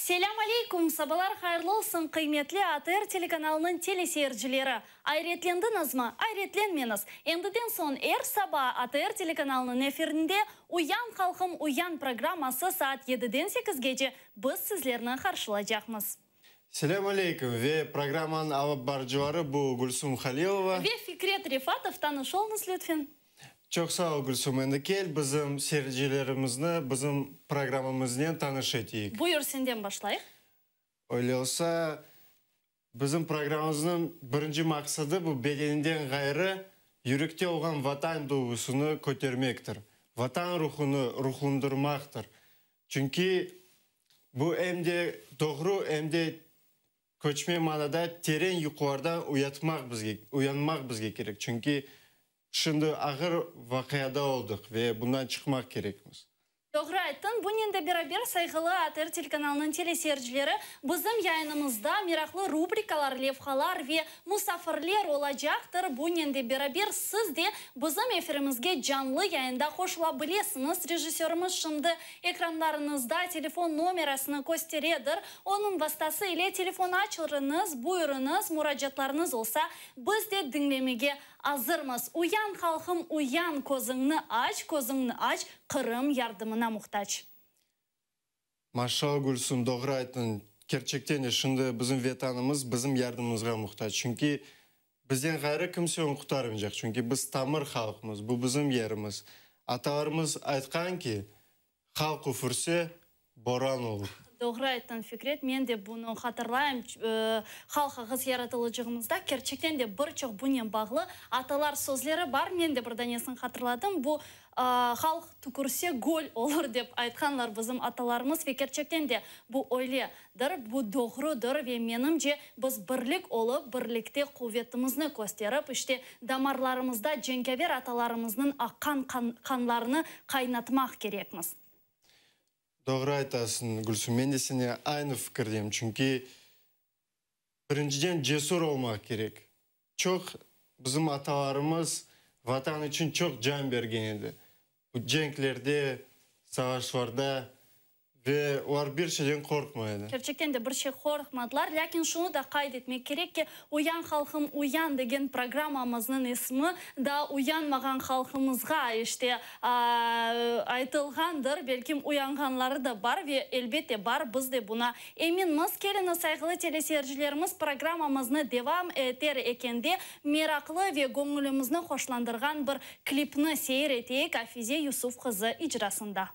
Selâm aleyküm, sabalar hayırlı olsun, qıymetli ATR telekanalınıñ teleseyircileri! Ayretlendiñizmi? Ayretlenmeñiz! Endiden soñ er saba ATR telekanalınıñ efirinde Uyan, halqım, uyan programması saat yediden sekizgece biz sizlerni qarşılacaqmız. Selâm aleyküm ve programmanıñ alıp barıcıları bu Gülsum Halilova. Ve Fikret Refatov, tanış oluñız lütfen. Çoq sağ ol, Gülsum. Endi kel bizim seyircilerimizni bizim programmamıznen tanış eteyik. Buyur, senden başlayıq. Öyle olsa, bizim programmamıznıñ birinci maqsadı bu bedeninden ğayrı yürekte olğan Vatan duyğusını kötermektir, Vatan ruhunı ruhlandırmaqtır. Çünki bu em de doğru, em de köçme manada teren yuqulardan uyatmaq bizge, uyanmaq bizge kerek. Çünki şimdi ağır vaqiada oldıq ve bundan çıqmaq kerekmiz. Doğru ayttıñ. Bunen de beraber, sayğılı ATR telekanalınıñ teleseyircileri, bizim yayınımızda meraqlı rubrikalar, levhalar ve musafirler olacaqtır. Bunen de beraber, siz de bizim efirimizge canlı yayında qoşula bilesiñiz. Rejissörimiz şimdi ekranlarıñızda telefon nomerasını kösteredir. Onıñ vastası ile telefon açırıñız, buyurıñız, muracaatlarıñız olsa, biz de diñlemege Azırmız! Uyan, halqım, uyan, közüñni aç, közüñni aç, Qırım yardımına muhtac. Maşal, Gülsüm, doğru ayttıñ. Kerçekten de şimdi bizim Vetanımız bizim yardımımızğa muhtac. Çünki bizden ğayrı kimse onı qurtarmaycaq. Çünki biz tamır halqmız, bu bizim yerimiz. Atalarımız aytqan ki, Halq üfürse, boran olur. Doğru ayttıñ, Fikret, men de bunı hatırlayım. Halq ağız yaratılıcığımızda kerçekten de bir çoq bunen bağlı atalar sözleri bar. Men de bir danesini hatırladım. Bu, halq tükürse, göl olur, dep aytqanlar bizim atalarımız. Ve kerçekten de bu öyledir, bu doğrudır. Ve menimce, biz birlik olıp, birlikte quvetimizni kösterip, işte, Damarlarımızda cenkâver atalarımıznıñ aqqan qanlarını qaynatmaq kerekmiz. Doğru aytasıñ, Gülsüm, men de senen aynı fikirdeyim, çünki birinciden cesur olmaq kerek. Çoq bizim atalarımız Vatan içün çoq can bergen edi. Bu cenklerde, savaşlarda Ve olar bir şeyden qorqmay edi. Kerçekten de bir şey qorqmadılar. Lâkin şunı da qayd etmek kerek ki, Uyan, halqım, uyan degen programmamıznıñ ismi daa uyanmağan halqımızğa işte aytılğandır. Belkim uyanğanları da bar ve elbette bar, biz de buna eminmiz. Keliñiz, sayğılı teleseyircilerimiz, programmamıznı devam eter ekende meraqlı ve göñülimizni hoşlandırğan bir klipni seyir eteyik Afize Yusuf qızı icrasında.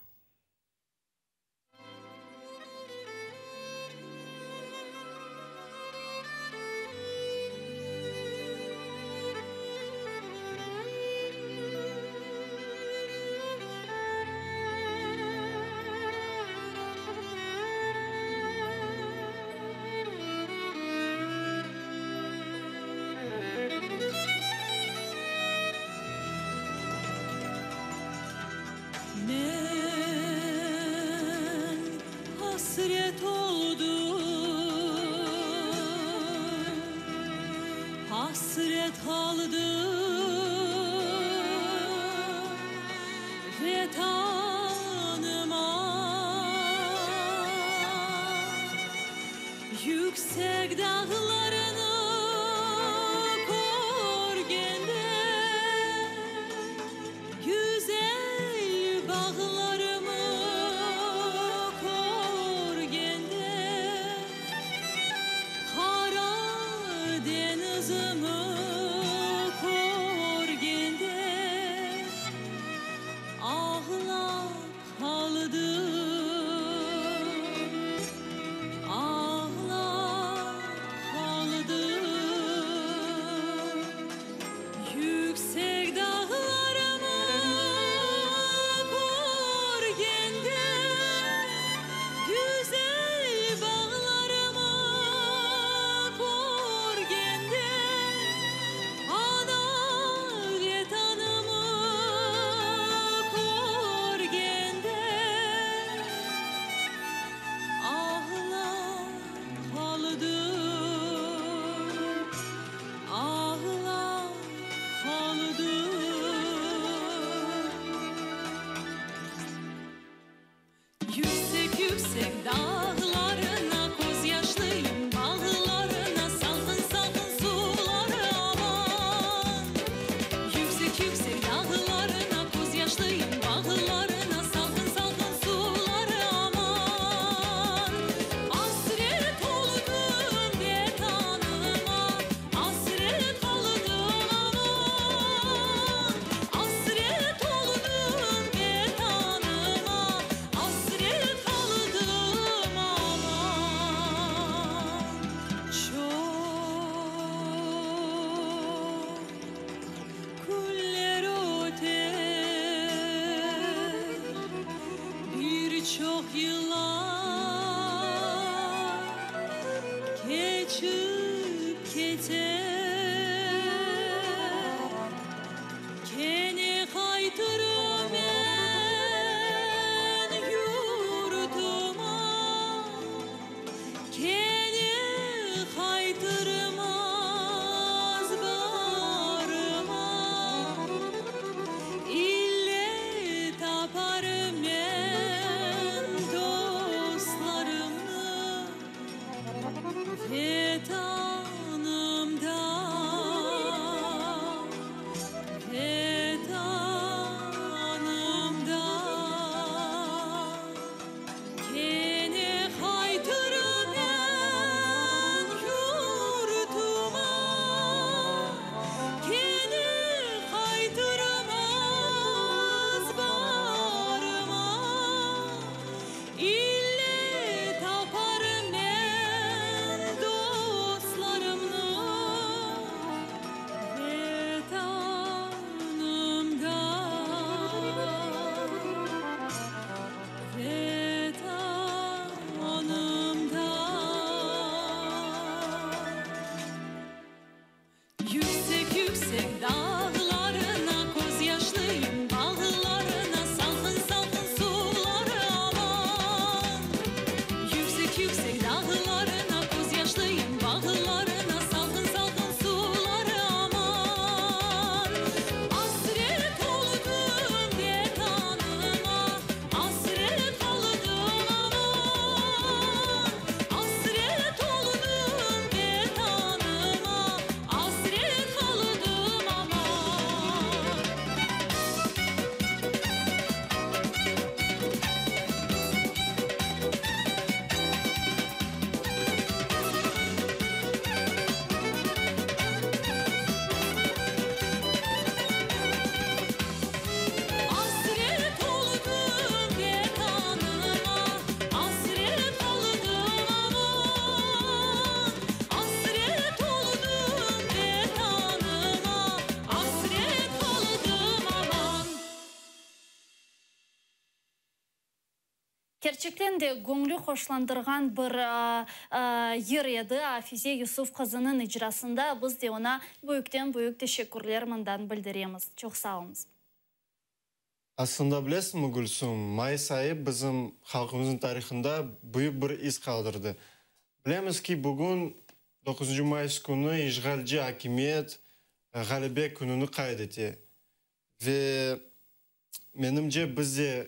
Men hasret oldım, hasret qaldım Vetanıma. Yüksek dağlarnı körgende, Güzel bağlarımı körgende, Qara deñizimi körgende, Ağlap qaldım, ağlap qaldım. Keçip keter. Kene qaytırım men yurtuma, Kene qaytırım azbarıma. İlle taparım men dostlarımnı Vetanımda, Vetanımda. Kene qaytırım men yurtuma, Kene qaytırım azbarıma. İlle taparım men dostlarımnı Vetanımda, Vetanımda. Yüksek yüksek dağlarına, közyaşlıyım bağlarına, Salqın salqın suvları aman. Yüksek yüksek dağlarına, közyaşlıyım bağlarına, Salqın salqın suvları aman. Asret oldım Vetanıma, asret qaldım aman. Asret oldım Vetanıma, asret qaldım aman. Asret oldım Vetanıma, asret qaldım aman. Asret oldım Vetanıma, asret qaldım aman. Kerçekten de göñlü hoşlandırğan bir yır edi Afize Yusuf qızınıñ icrasında. Biz de oña büyükten büyük teşekkürler mından bildiremiz. Çoq sağ oluñız. Aslında bilesiñmi, Gülsüm, mayıs ayı bizim halqımıznıñ tarihında büyük bir iz qaldırdı. Bilemiz ki, bugün, doquzıncı mayıs künü, işğalci akimiyet Ğalebe kününi qayd ete. Ve, menimce, biz de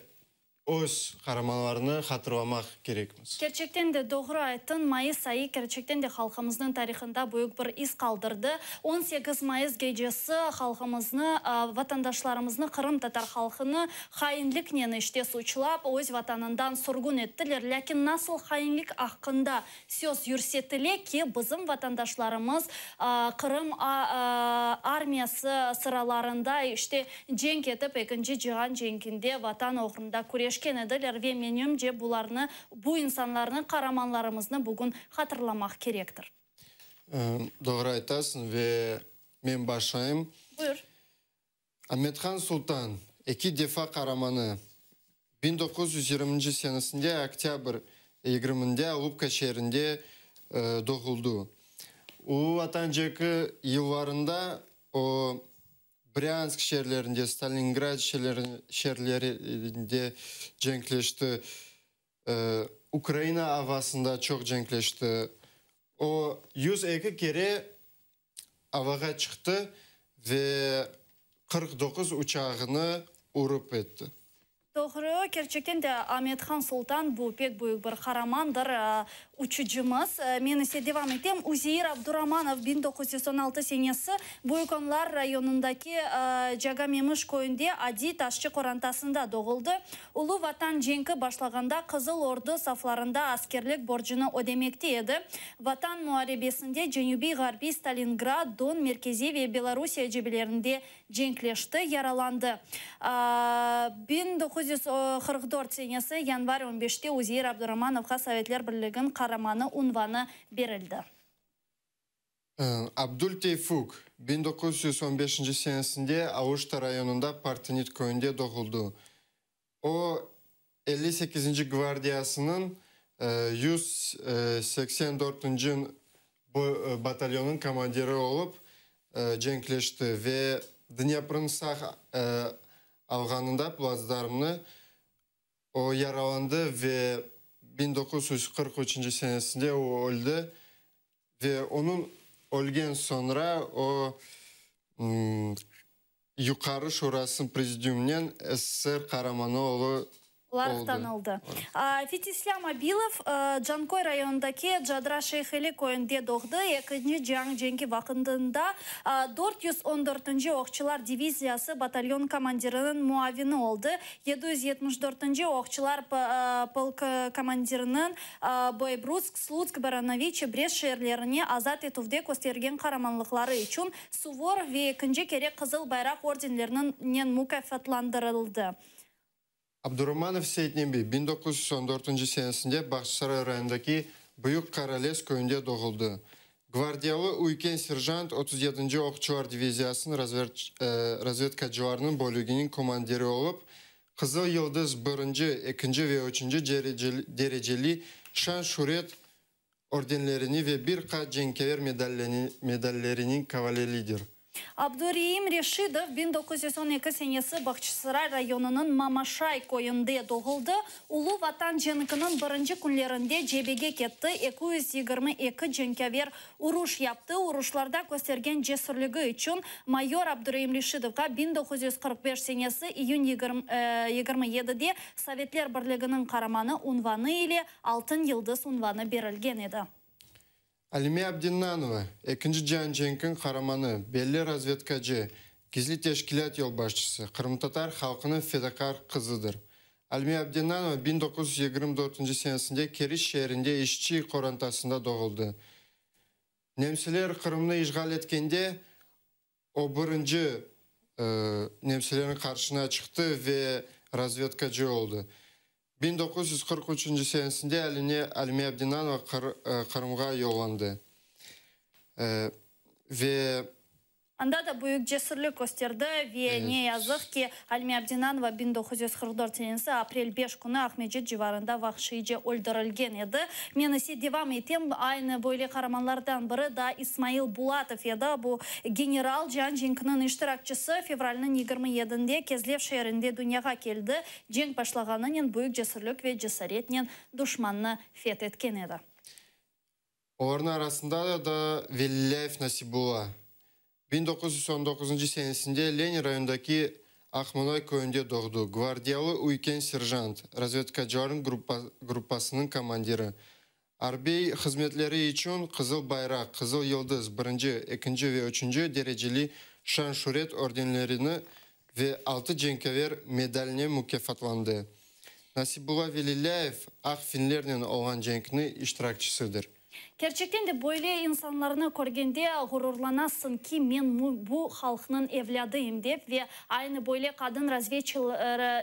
öz qaramanlarını hatırlamaq kerekmiz. Kerçekten de doğru ayttıñ, mayıs ayı kerçekten de halqımıznıñ tarihında büyük bir iz qaldırdı. 18 mayıs gecesi halqımıznı, vatandaşlarımıznı, qırımtatar halqını hainliknen işte suçlap, öz vatanından sürgün ettiler. Lâkin nasıl hainlik aqqında söz yürsetile ki, bizim vatandaşlarımız Qırım armiyası sıralarında işte cenk etip, Ekinci cihan cenkinde Vatan oğrunda küreşken ediler ve menimce bularnı, bu insanlarnı, qaramanlarımıznı bugün hatırlamaq kerektir. Doğru aytasıñ ve men başlayım. Buyur. Amethan Sultan, eki defa qaramanı, 1920-nci senesinde oktâbr yigirminde Alupka şeerinde doğuldı. Ulu Vatan cenki yıllarında o, Brânsk şeerlerinde, Stalingrad şeerlerinde cenkleşti, Ukraina avasında çoq cenkleşti. O, 102 kere avağa çıqtı ve 49 uçağını urıp etti. Doğru, kerçekten de Amethan Sultan bu pek büyük bir qaramandır, uçucımız. Men ise devam etem. Üzeir Abduramanov 1916 senesi Büyük Onlar rayonındaki Cagamemiş köyünde adiy taşçı qorantasında doğuldı. Ulu Vatan cenki başlağanda Qızıl Ordu saflarında askerlik borcunı ödemekte edi. Vatan muarebesinde Cenübiy-Ğarbiy, Stalingrad, Don, Merkeziy ve Belorusiye cebelerinde cenkleşti, yaralandı. 1944 senesi yanvar on beşte Üzeir Abduramanovğa Sovetler Birliginiñ Qaramanı unvanı berildi. Abdül Teyfuk, 1915-nci senesinde Aluşta rayonında Partenit köyünde doğuldı. O, 58-nci gvardiyasınıñ 184-nci. Batalyonıñ komandiri olıp cenkleşti ve Dneprniñ sağ alğanında platsdarmnı o yaralandı ve 1943 senesinde o öldi ve onıñ ölgen soñra o Yuqarı Şurasınıñ Prezidiumınen SSR Qaramanı oldı. Olaraq tanıldı. Fetislâm Abilov Canköy rayonındaki Cadra Şeyheli köyünde doğdı. Ekinci cian cenki vaqtında 414-nci oqçılar diviziyası batalyon komandiriniñ muavini oldı. 774-nci oqçılar polkı komandiriniñ Boebrutsk, Slutsk, Baranoviçi, Brest şeerlerini azat etüvde köstergen qaramanlıqları içün Suvorov ve ekinci kere Qızıl Bayraq ordenlerinen mukâfatlandırıldı. Abduramanov Seytnebi 1914 senesinde Bağçasaray rayonındaki Büyük Qaralez köyünde doğuldı. Gvardiyalı üyken serjant, 37-nci oqçılar diviziyasınıñ razvedkacılarınıñ bölüginiñ komandiri olıp, Qızıl Yıldız birinci, ekinci ve üçünci dereceli Şan-şüret ordenlerini ve bir qaç cenkâver medalleriniñ kavaleridir. Abdureim Reşidov 1912 senesi Bağçasaray rayonınıñ Mamaşay köyünde doğuldı. Ulu Vatan cenkiniñ birinci künlerinde cebege ketti, 222 cenkâver uruş yaptı. Uruşlarda köstergen cesürligi içün mayor Abdureim Reşidovğa 1945 senesi iyün 27-de Sovetler Birliginiñ Qaramanı unvanı ile Altın Yıldız unvanı berilgen edi. Alime Abdennanova, Ekinci cian cenkiniñ qaramanı, belli razvedkacı, gizli teşkilât yolbaşçısı, qırımtatar halqınıñ fedakâr qızıdır. Alime Abdennanova 1924 senesinde Keriç şeerinde işçi qorantasında doğuldı. Nemseler Qırımnı işğal etkende, o birinci nemselerniñ qarşına çıqtı ve razvedkacı oldı. 1943 senesinde Alime Abdennanova Qırımğa yollandı ve. Anda da büyük cesürlik kösterdi ve ne yazıq ki, Alime Abdennanova 1944 senesi aprel 5 künü Aqmescit civarında vahşiyce öldürilgen edi. Men ise devam etem, aynı böyle qaramanlardan biri da İsmail Bulatov edi. Bu general, cian cenkiniñ iştirakçisi, fevralniñ 27-nde Kezlev şeerinde dünyağa keldi. Cenk başlağanınen büyük cesürlik ve cesaretnen duşmannı feth etken edi. Olarnıñ arasında da Velilâyev Nasibulla. 1919 senesinde Lenin rayonındaki Aqmonay köyünde doğdı. Gvardiyalı üyken serjant, razvedkacılarnıñ gruppasınıñ komandiri. Arbiy hızmetleri içün Qızıl Bayraq, Qızıl Yıldız birinci, ekinci ve üçünci dereceli Şan-şüret ordenlerini ve altı cenkâver medalinen mukâfatlandı. Nasibulla Velilâyev aq finlernen olğan cenkniñ iştirakçisidir. Kerçekten de böyle insanlarnı körgende ğururlanasıñ ki, men bu halqnıñ evlâdıyım dep ve aynı böyle qadın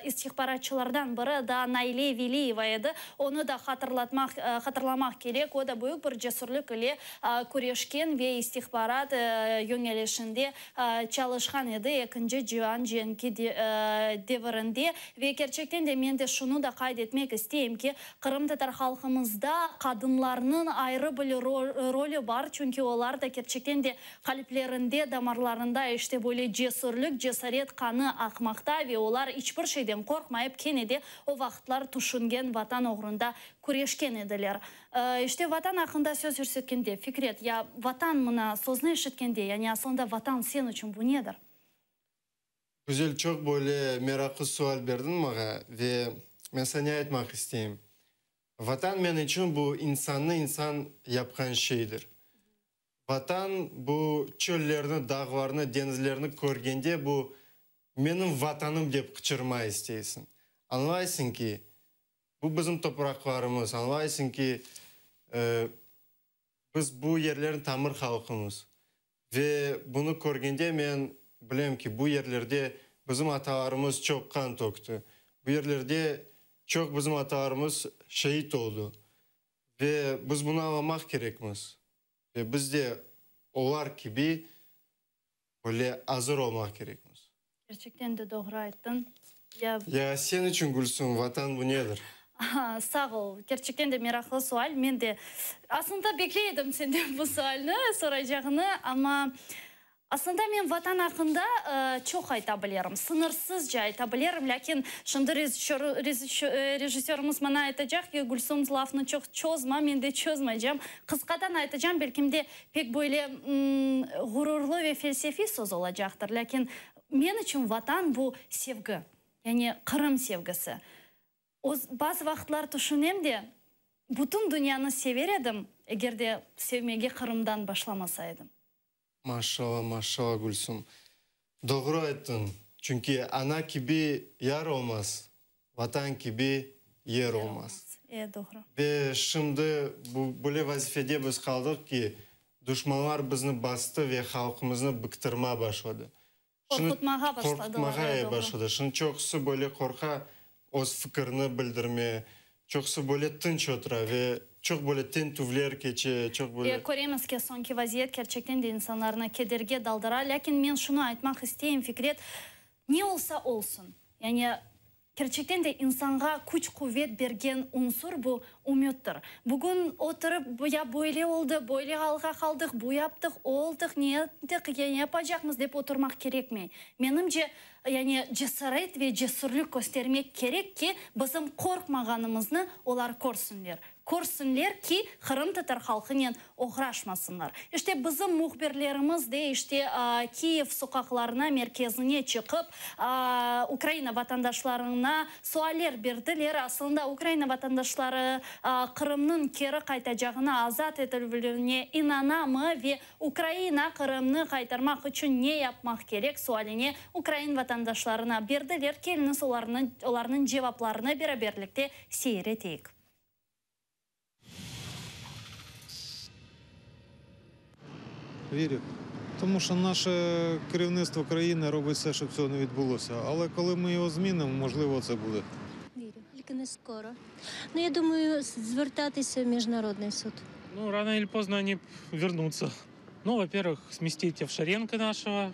istihbaratçılardan biri da Naile Veliyeva edi. Onı da hatırlatmaq hatırlamaq kerek, o da büyük bir cesürlik ile küreşken ve istihbarat yöñelişinde çalışqan edi Ekinci cian cenki devirinde. Ve kerçekten de men de şunı da qayd etmek isteyim ki, qırımtatar halqımızda qadınlarnıñ ayrı bir rolü bar, çünki olar da kerçekten de qalplerinde, damarlarında işte böyle cesürlik, cesaret qanı aqmaqta ve olar iç bir şeyden qorqmayıp kene de o vaqıtlar tüşüngen Vatan oğrunda küreşken ediler. İşte Vatan aqqında söz yürsetkende, Fikret, ya Vatan mına sözni eşitkende, yani aslında Vatan sen içün bu nedir? Güzel, çoq böyle meraqlı sual berdiñ maña ve men saña ne aytmaq isteyim. Vatan men içün bu insannı insan yapqan şeydir. Vatan bu çöllerni, dağlarnı, deñizlerni körgende bu menim Vatanım dep qıçırma isteysiñ. Añlaysıñ ki, bu bizim topraqlarımız, añlaysıñ ki, biz bu yerlerniñ tamır halqımız. Ve bunı körgende men bilem ki, bu yerlerde bizim atalarımız çoq qan tökti. Bu yerlerde çoq bizim atalarımız şeit oldı. Ve biz bunı añlamaq kerekmiz. Ve biz de olar kibi böyle azır olmaq kerekmiz. Kerçekten de doğru ayttıñ. Ya. Ya sen içün, Gülsüm, Vatan bu nedir? Sağ ol. Kerçekten de meraqlı sual. Men de aslında bekley edim senden bu sualni soraycağını, amma aslında men Vatan aqqında çoq ayta bilirim, sıñırsızca ayta bilirim, lâkin şimdi rejissörımız maña aytacaq ki, Gülsum, lafnı çoq çozma, men de çozmaycam. Qısqadan aytacam, belkim de pek böyle ğururlı ve felsefiy söz olacaqtır, lâkin men içün Vatan bu sevgi, yani Qırım sevgisi. Bazı vaqıtlar tüşünem de, bütün dünyanı sever edim, eger de sevmege Qırımdan başlamasa edim. Maşalla, maşalla, Gülsum. Doğru ayttıñ. Çünki ana kibi yar olmaz, Vatan kibi yer olmaz. E, doğru. Ve şimdi bu böyle vazifede biz qaldıq ki, duşmanlar bizni bastı ve halqımıznı bıktırma başladı. Qorqutmağa başladılar. Qorqutmağa başladı. Şimdi çoqusı böyle qorqa öz fikirini bildirme, çoqusı böyle tınç otura ve çoq böyle tintüvler keçe, çoq böyle. Ve köremiz ki, soñki vaziyet kerçekten de insanlarnı kederge daldıra. Lâkin men şunı aytmaq isteyim, Fikret, ne olsa olsun, yani kerçekten de insanğa küç-quvet bergen unsur bu ümüttir. Bugün oturıp, ya böyle oldı, böyle alğa qaldıq, bu yaptıq, o oldıq, ne ettik, ya ne yapacaqmız dep oturmaq kerekmey. Menimce, yani cesaret ve cesürlik köstermek kerek ki, bizim qorqmağanımıznı olar körsünler. Körsünler ki, qırımtatar halqınen oğraşmasınlar. İşte, bizim mühbirlerimiz de, işte, Kiyev soqaqlarına, merkezine çıqıp, Ukraina vatandaşlarına sualler berdiler. Aslında, Ukraina vatandaşları Qırımnıñ keri qaytacağına, azat etilüvine inanamı ve Ukraina Qırımnı qaytarmaq içün ne yapmaq kerek sualine ukrain vatandaşlarına berdiler. Keliñiz, olarnıñ cevaplarını beraberlikte seyir eteyik. Вірю. Тому що наше керівництво країни робить все, щоб цього не відбулося. Але коли ми його змінимо, можливо, це буде. Вірю, тільки не скоро. Ну, я думаю, звертатися в міжнародний суд. Ну, рано или поздно они вернутся. Ну, во-первых, сместить Овшаренко нашего,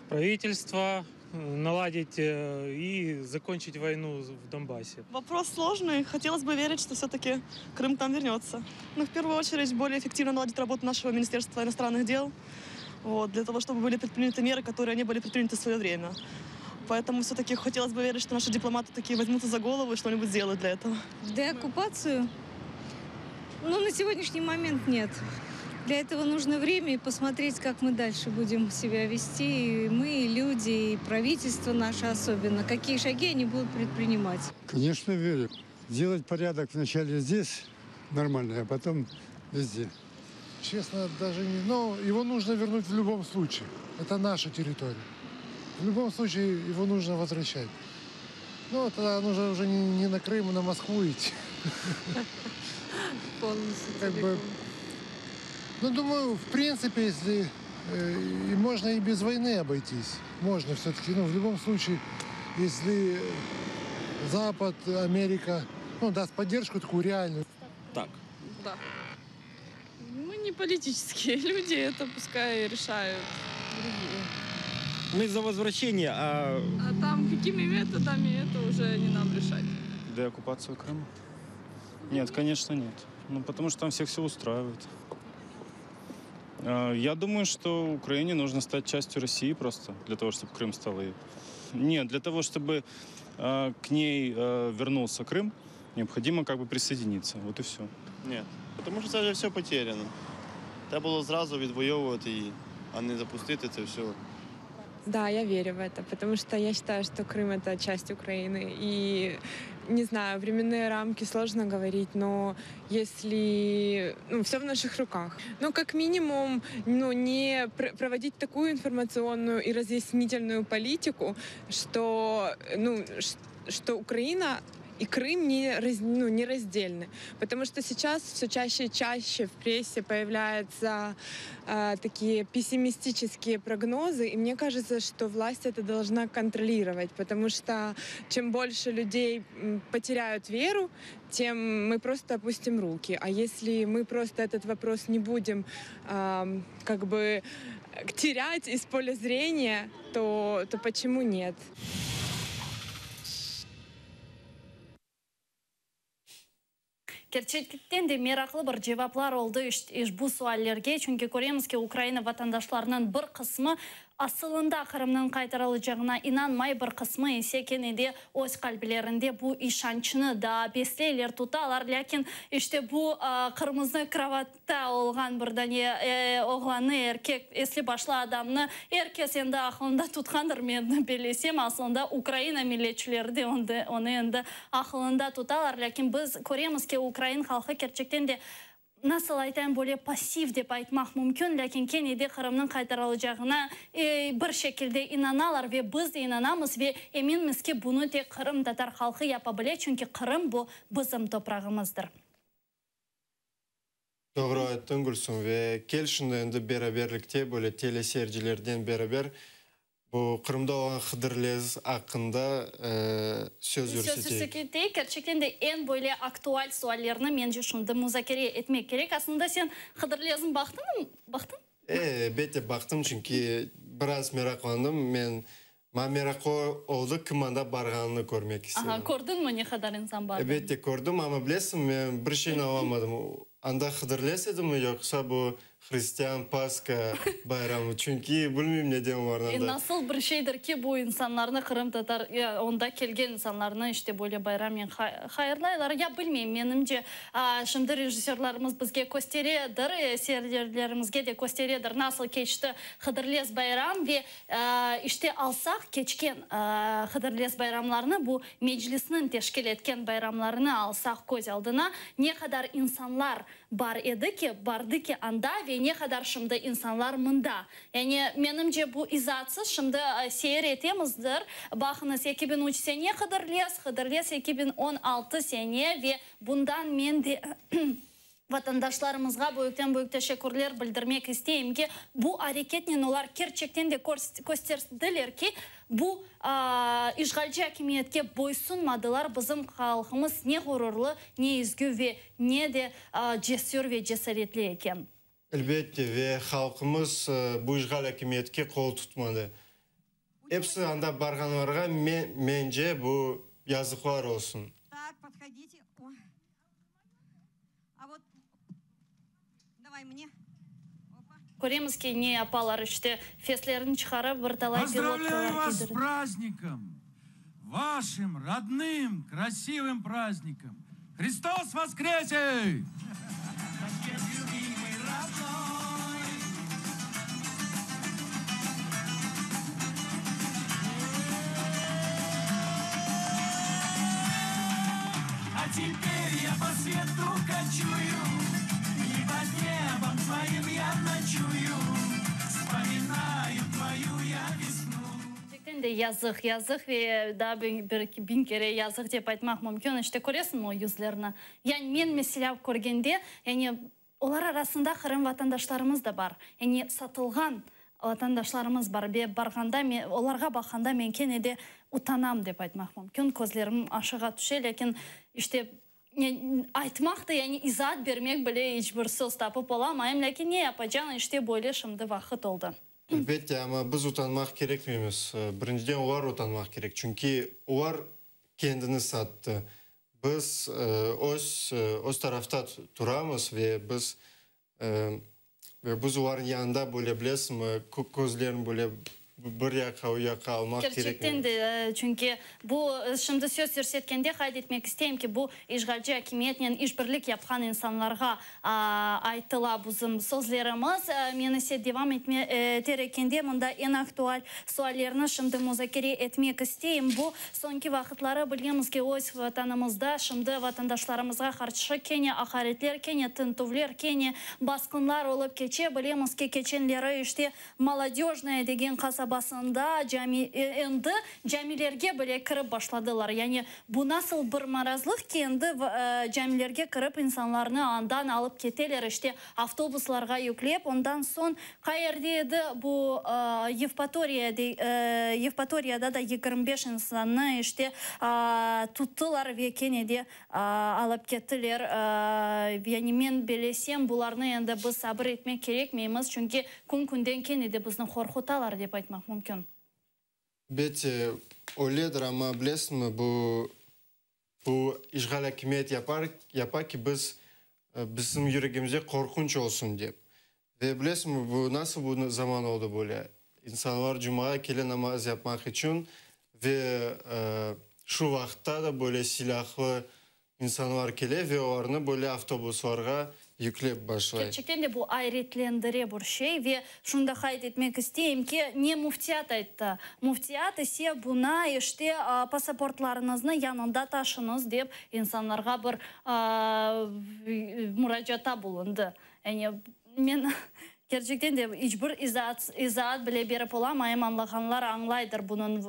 правительство, наладить и закончить войну в Донбассе. Вопрос сложный. Хотелось бы верить, что все-таки Крым там вернется. Но в первую очередь более эффективно наладить работу нашего Министерства иностранных дел, вот, для того, чтобы были предприняты меры, которые не были предприняты в свое время. Поэтому все-таки хотелось бы верить, что наши дипломаты такие возьмутся за голову и что-нибудь сделают для этого. Деоккупацию? Ну, на сегодняшний момент нет. Для этого нужно время и посмотреть, как мы дальше будем себя вести. И мы, и люди, и правительство наше особенно. Какие шаги они будут предпринимать. Конечно, верю. Делать порядок вначале здесь нормально, а потом везде. Честно, даже не... Но его нужно вернуть в любом случае. Это наша территория. В любом случае его нужно возвращать. Ну, тогда нужно уже не на Крым, а на Москву идти. Полностью. Как бы, ну, думаю, в принципе, если и можно и без войны обойтись. Можно все-таки, ну, в любом случае, если Запад, Америка, ну, даст поддержку такую реальную. Так. Да. Мы не политические люди, это пускай решают другие. Мы за возвращение, а... А там какими методами, это уже не нам решать. Деоккупацию Крыма? Нет, конечно, нет. Ну, потому что там всех все устраивает. Я думаю, что Украине нужно стать частью России просто, для того, чтобы Крым стал ее. Нет, для того, чтобы к ней вернулся Крым, необходимо как бы присоединиться. Вот и все. Нет, потому що це вже все потеряно. Треба було зразу відвоювати її, а не запустити це все. Да, я верю в это, потому что я считаю, что Крым — это часть Украины. И, не знаю, временные рамки сложно говорить, но если... Ну, все в наших руках. Ну, как минимум, ну, не проводить такую информационную и разъяснительную политику, что, ну, что Украина и Крым не раз, ну, нераздельны. Потому что сейчас все чаще и чаще в прессе появляются такие пессимистические прогнозы, и мне кажется, что власть это должна контролировать, потому что чем больше людей потеряют веру, тем мы просто опустим руки. А если мы просто этот вопрос не будем как бы терять из поля зрения, то почему нет? Kerçekten de meraqlı bir cevaplar oldı işbu suallerge, çünki köremiz ki, Ukraina vatandaşlarınıñ bir qısmı asılında Qırımnıñ qaytarılacağına inanmay, bir qısmı ise kene de öz qalbilerinde bu işançnı daa besleyler, tutalar. Lâkin işte bu qırmızı kravatta olğan bir dane oğlannı, erkek, esli-başlı adamnı er kes endi aqlında tutqandır, men bellesem, asılında Ukraina milletçileri de onı endi aqlında tutalar. Lâkin biz köremiz ki, ukrain halqı kerçekten de, nasıl aytayım, böyle passiv dep aytmaq mümkün, lâkin kene de Qırımnıñ qaytarılacağına bir şekilde inanalar ve biz de inanamız ve eminmiz ki, bunı tek qırımtatar halqı yapa bile, çünki Qırım bu bizim toprağımızdır. Doğru ayttıñ, Gülsüm, ve kel şimdi endi beraberlikte böyle teleseyircilerden beraber Bu Qırımda olğan Hıdırlez aqqında söz yürseteyik. Söz yürseteyik. Kerçekten de eñ böyle aktual suallerni mence şimdi muzakere etmek kerek. Aslında sen Hıdırlez'ni baqtıñmı? Baqtıñ? E, elbette baqtım, çünki biraz meraqlandım. Men, maña meraqlı oldı, kim anda barğanını körmek istedim. Aha, kördiñmi ne qadar insan barğanını? Elbette kördim, amma bilesiñmi, men bir şeyni añlamadım. Anda Hıdırlez edimi, yoqsa bu Hristian Pasha bayramı, çünki bilmeyim neden olarnı anda. Nasıl bir şeydir ki, bu insanlarnı, qırımtatar, ya onda kelgen insanlarnı işte böyle bayramnen hayırlaylar, ya bilmeyim, menimce, şimdi rejissörlarımız bizge kösteredir, seyircilerimizge de kösteredir, nasıl keçti Hıdırlez bayram ve işte alsaq keçken Hıdırlez bayramlarını, bu Meclisniñ teşkil etken bayramlarını alsaq köz aldına, ne qadar insanlar Bar edi ki, bardı ki anda ve ne qadar şimdi insanlar mında. Yani, menimce, bu izaatsız şimdi seyir etemizdir. Baqıñız, 2003 sene Hıdırlez, Hıdırlez 2016 sene ve bundan men de vatandaşlarımızğa büyükten-büyük teşekkürler bildirmek isteyim ki, bu areketnen olar kerçekten de kösterdiler ki, Bu işğalci akimiyetke boysunmadılar, bizim halqımız ne ğururlı, ne izgü ve ne de cesür ve cesaretli eken. Elbette, ve halqımız bu işğal akimiyetke qol tutmadı. Episi anda barğanlarğa, mence, bu yazıqlar olsun. Köremiz ki, ne yapalar, işte, feslerini çıqarıp, bir talay Поздравляю pilotkalar вас с kiydirip. праздником, вашим родным, красивым праздником! Христос воскресе! Kerçekten de yazıq, yazıq ve daa bir biñ kere yazıq dep aytmaq mümkün. İşte, köresiñmi o yüzlerni? Yani men, meselâ, körgende, yani Olar arasında Qırım vatandaşlarımız da bar. Yani satılğan vatandaşlarımız bar. Ve barğanda men, olarğa baqqanda men kene de utanam dep aytmaq mümkün. Közlerim aşağa tüşe, lâkin işte aytmaq da, yani izaat bermek bile iç bir söz tapıp olamayım. Lâkin ne yapacañ, işte böyle şimdi vaqıt oldı. Elbette, amma biz utanmaq kerekmeymiz. Birinciden olar utanmaq kerek, çünki olar kendini sattı. Biz öz öz tarafta turamız ve biz ve biz olarnıñ yanında böyle bilesiñmi, közlerini böyle bir yaqqa o yaqqa almaq Kerçekten kerekmeymiz. de, çünki bu şimdi söz yürsetkende qayd etmek isteyim ki, bu işğalci akimiyetnen işbirlik yapqan insanlarğa Aytıla bizim sözlerimiz. Men ise devam eter ekende, mında eñ aktual suallerni şimdi muzakere etmek isteyim. Bu soñki vaqıtları bilemiz ki, öz Vatanımızda şimdi vatandaşlarımızğa qarşı kene aqaretler, kene tintüvler, kene basqınlar olıp keçe. Bilemiz ki, keçenleri işte Molodöjnaya degen qasabasında cami, endi camilerge bile kirip başladılar. Yani bu nasıl bir marazlıq ki, endi camilerge kirip insanlarnı andan alıp keteler, işte avtobuslarğa yüklep. Ondan soñ qayerde edi bu Yevpatoriya, Yevpatoriyada da 25 insannı işte tuttılar ve kene de Alıp kettiler. Yani men belesem, bularnı endi biz sabır etmek kerekmeymiz, çünki kün-künden kene de bizni qorqutalar, dep aytmaq mümkün. Elbette, öyledir, amma bilesiñmi, bu. Bu işğal akimiyet yapar, yapa ki, biz, bizim yüregimizde qorqunç olsun dep. Ve bilesiñmi, bu nasıl bu zaman oldı böyle? İnsanlar cumağa kele namaz yapmaq içün ve şu vaqıtta da böyle silâhlı İnsanlar kele ve olarnı böyle avtobuslarğa yüklep başlay. Kerçekten de bu ayretlendire bir şey ve şunı da qayd etmek isteyim ki, ne müftiyat ayttı, müftiyat ise buna işte pasaportlarıñıznı yanında taşıñız dep insanlarğa bir muracaatta bulundı. Yani men Kerçekten de, iç bir izaat, izaat bile berip olamayım, añlağanlar añlaydır bunıñ,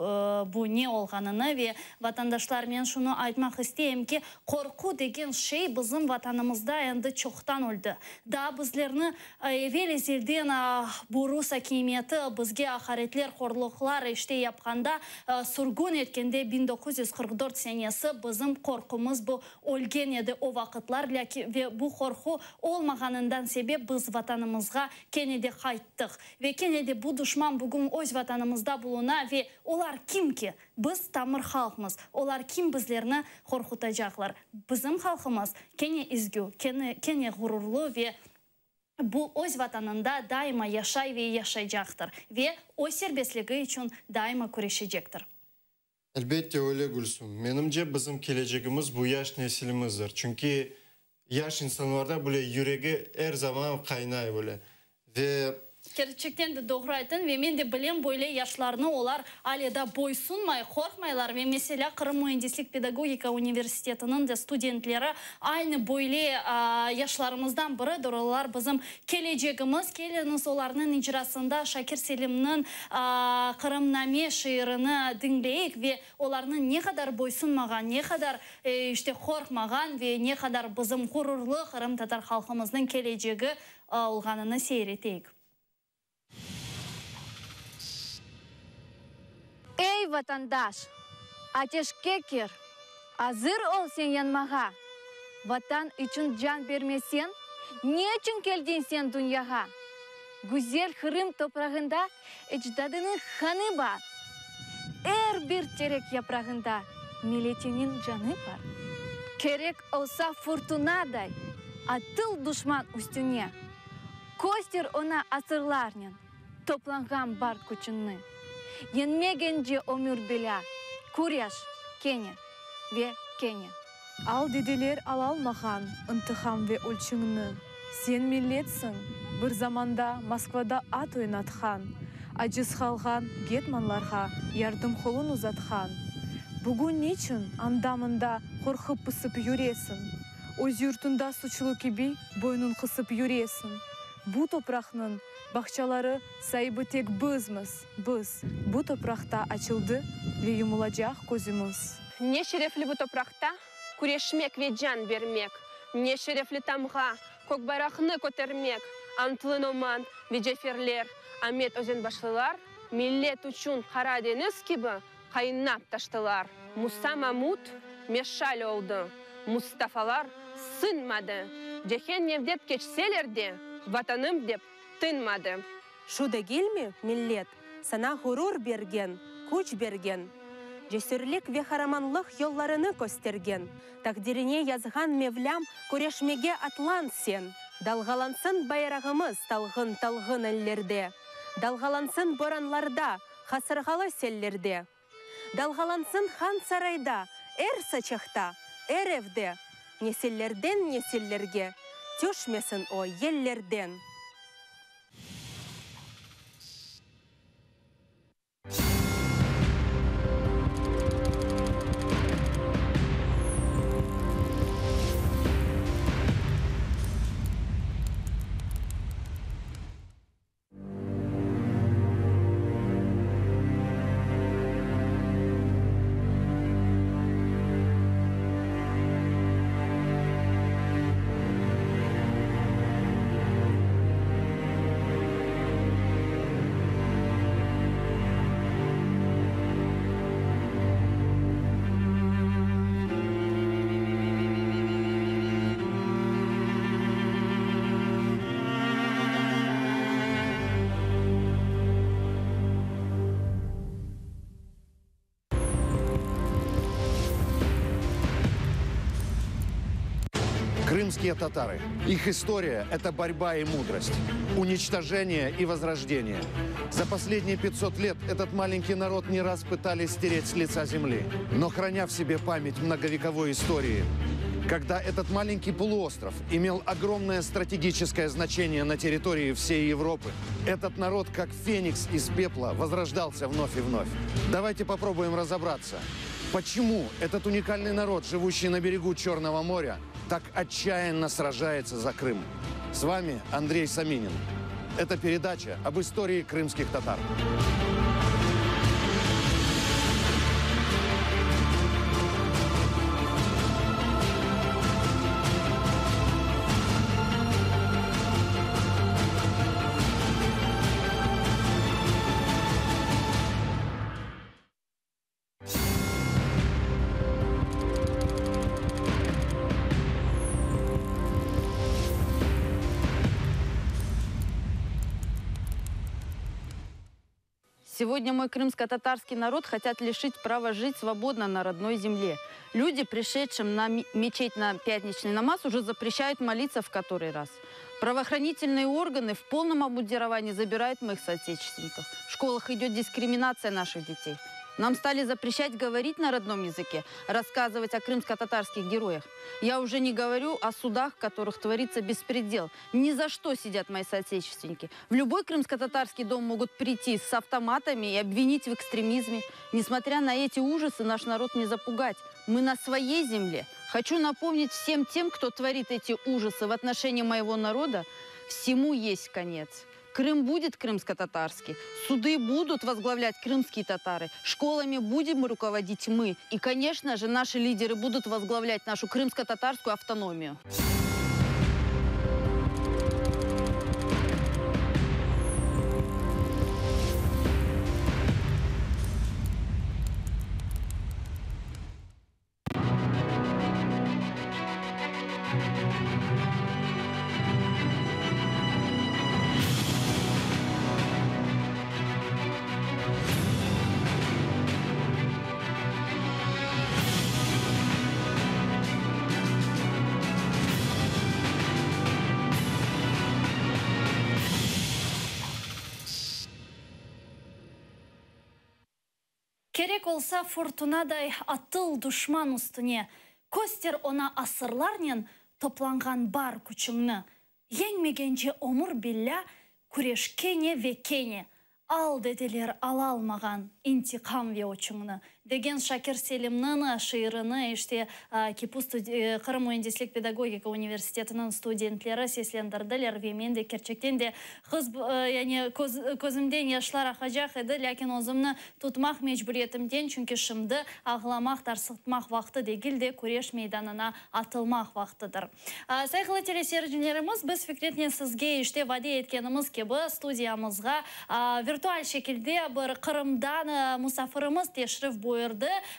bu ne olğanını ve vatandaşlar, men şunı aytmaq isteyim ki, qorqu degen şey bizim Vatanımızda endi çoqtan öldi. Daa bizlerni evel-ezelden bu rus akimiyeti bizge aqaretler, horluqlar işte yapqanda, sürgün etkende 1944 senesi bizim qorqumız bu Ölgen edi o vaqıtlar, lâkin ve bu qorqu olmağanından sebep biz Vatanımızğa kene de qayttıq. Ve kene de bu duşman bugün öz Vatanımızda buluna ve olar kim ki? Biz tamır halqmız. Olar kim bizlerni qorqutacaqlar? Bizim halqımız kene izgü, kene, kene ğururlı ve bu öz Vatanında daima yaşay ve yaşaycaqtır. Ve öz serbestligi içün daima küreşecektir. Elbette öyle, Gülsüm. Menimce, bizim kelecegimiz bu yaş nesilimizdir. Çünki yaş insanlarda böyle yüregi er zaman qaynay böyle. Ve. Kerçekten de doğru aytıñ ve men de bilem böyle yaşlarnı, olar ale da boysunmay, qorqmaylar ve meselâ Qırım müendislik pedagogika universitetiniñ de studentleri aynı böyle yaşlarımızdan biridir, olar bizim Kelecegimiz, keliñiz olarnıñ icrasında Şakir Selimniñ Qırımname şiirini diñleyik ve olarnıñ ne qadar boysunmağan, ne qadar, işte, qorqmağan ve ne qadar bizim ğururlı qırımtatar halqımıznıñ kelecegi olğanını seyir eteyik. Ey, vatandaş, ateşke kir, azır ol sen yanmağa, Vatan içün can bermeseñ, ne içün keldiñ sen dünyağa? Güzel Qırım toprağında ecdadınıñ qanı bar, Er bir terek yaprağında milletiniñ canı bar. Kerek olsa furtunaday atıl duşman üstüne, Köster oña asırlarnen toplanğan bar küçüñni. Yeñmegence ömür belâ, küreş kene ve kene. Al dedeler alalmağan ıntıqam ve ölçüñni. Sen milletsiñ, bir zamanda Moskvada at oynatqan, aciz qalğan getmanlarğa yardım qolun uzatqan. Bugün niçün anda-mında qorqıp-pısıp yüresiñ? Öz yurtunda suçlu kibi boynun qısıp yüresiñ. Bu topraqnıñ bağçaları saibi tek bizmiz, biz. Bu topraqta açıldı ve yumulacaq közümiz. Ne şerefli bu topraqta küreşmek ve can bermek, ne şerefli tamğa, kök bayraqnı kötermek, Antlı Noman ve Caferler, Amet Özenbaşlılar millet içün Qara deñiz kibi Qaynap taştılar. Musa Mamut meşal oldı. Mustafalar sınmadı. Cehennemdep keçseler de, Vatanım dep tınmadı. Şu degilmi, millet, saña ğurur bergen, küç bergen, cesürlik ve qaramanlıq yollarını köstergen, taqdirine yazğan Mevlâm küreşmege atlan sen! Dalğalansın bayrağımız talğın-talğın ellerde, dalğalansın boranlarda, Qasırğalı sellerde. Dalğalansın han sarayda, er saçaqta, er evde, Nesillerden nesillerge tüşmesin o yellerden. Крымские татары. Их история – это борьба и мудрость, уничтожение и возрождение. За последние 500 лет этот маленький народ не раз пытались стереть с лица земли. Но храня в себе память многовековой истории, когда этот маленький полуостров имел огромное стратегическое значение на территории всей Европы, этот народ, как феникс из пепла, возрождался вновь и вновь. Давайте попробуем разобраться, почему этот уникальный народ, живущий на берегу Черного моря, так отчаянно сражается за Крым. С вами Андрей Саминин. Это передача об истории крымских татар. Сегодня мой крымско-татарский народ хотят лишить права жить свободно на родной земле. Люди, пришедшим на мечеть на пятничный намаз, уже запрещают молиться в который раз. Правоохранительные органы в полном обмундировании забирают моих соотечественников. В школах идет дискриминация наших детей. Нам стали запрещать говорить на родном языке, рассказывать о крымско-татарских героях. Я уже не говорю о судах, в которых творится беспредел. Ни за что сидят мои соотечественники. В любой крымско-татарский дом могут прийти с автоматами и обвинить в экстремизме. Несмотря на эти ужасы, наш народ не запугать. Мы на своей земле. Хочу напомнить всем тем, кто творит эти ужасы в отношении моего народа, всему есть конец. Крым будет крымско-татарский, суды будут возглавлять крымские татары, школами будем руководить мы. И, конечно же, наши лидеры будут возглавлять нашу крымско-татарскую автономию. Kerek olsa furtunaday atıl duşman üstüne, Köster oña asırlarnen toplanğan bar küçüñni. Yeñmegence ömür billâ küreş kene ve kene, Al, dedeler, alalmağan intiqam ve öçüñni. Degen Şakir Selimniñ şiirini işte KİPU Qırım müendislik pedagogika universitetiniñ studentleri seslendirdiler ve men de kerçekten de qız yani közümden yaşlar aqacaq edi, lâkin özümni tutmaq mecburiyetimden, çünki şimdi ağlamaq, tarsıqtmaq vaqtı degil de, küreş meydanına atılmaq vaqtıdır. Sayğılı teleseyircilerimiz, biz Fikretnen sizge işte vade etkenimiz kibi studiyamızğa virtual şekilde bir Qırımdan musafirimiz teşrif buyurdı.